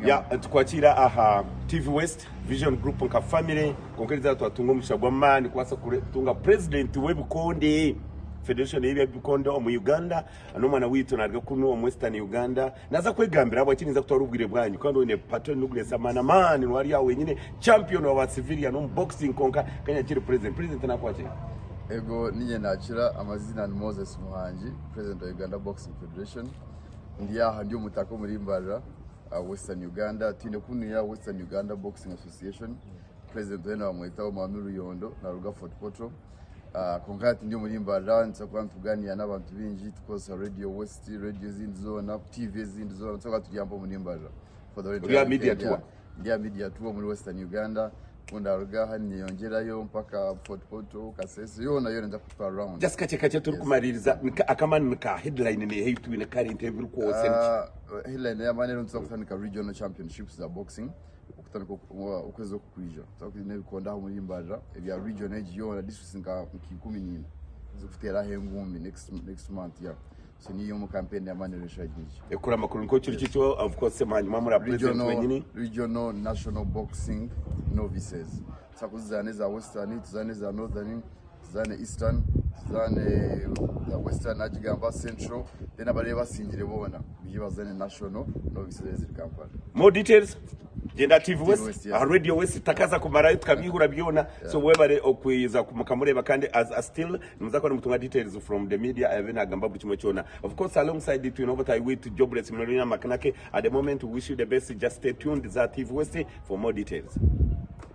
Ya tukwakira aha TV West Vision Group nka family kwonka eriizooba twatunga omugisha gw'amaani kubaasa kutunga president w'ebikonde Federation y'ebikonde omu Uganda n'omwana waitu naruga kunu omu Western Uganda naza kwegambira ahabwaki ninza kutwara obwire bwanyu kandi oine patron orikureetsa amaani amaani niwe ari aho wenyine champion wa ba civilian omu boxing kwonka kanyakire president president nakwakira. Ego ninye nakira amazina ni Moses Muhangi president wa Uganda Boxing Federation. Ndi aha ndi omutaka omuri Mbarara Western Uganda twine kunuya Western Uganda Boxing Association president weena bamweta Omwami Ruyondo naruga Fort Portal kwonka hati ndi omuri Mbarara nituza kuba nituganira n'abantu baingi tukukozesa Radio West, radio ezindi zoona, TV ezindi zoona nituza kuba turi aha omuri Mbarara for the Ori aha media tour? Ndi aha media tour omuri Western Uganda ku ndaruga aha ninyeyongyerayo mpaka Fort Portal, Kasese yoona yoona ninza kutwara round. Just kakye kakye turikumariiriza akamani ni ka headline neeha ei twine current ebirikwotsya niki? Headline ey'amaani eriho nituza kutandika regional championships za boxing okutandika okwezi okukwija. Nituza kuba twine ebikonde aha omuri Mbarara ebya region egi yoona districts nka 14 zirikuteera aho engumbi next month yeah. So niyo omu campaign y'amaani eriho eshaaha egi. Ekura amakuru nikwo kiri kityo of course hanyuma muri president wenyini. Regional National Boxing Novices. Tuza kuzizaana eza Western, tuzaane eza Northern, tuzaane Eastern, tuzaane eza Western nagigamba Central, then abariyo abasingire boona baije bazaane National Novices eziri Kampala. More details gyenda TV West aha Radio West takaza kumarayo tukabyihura byona so webare okwiza mukamureba kandi as a still nimuza kuba nimutunga details from the media abe nagamba buri kimwe kyona of course alongside twine obutayi witu Jobless Melina Makanake at the moment we wish you the best just stay tuned za TV West for more details.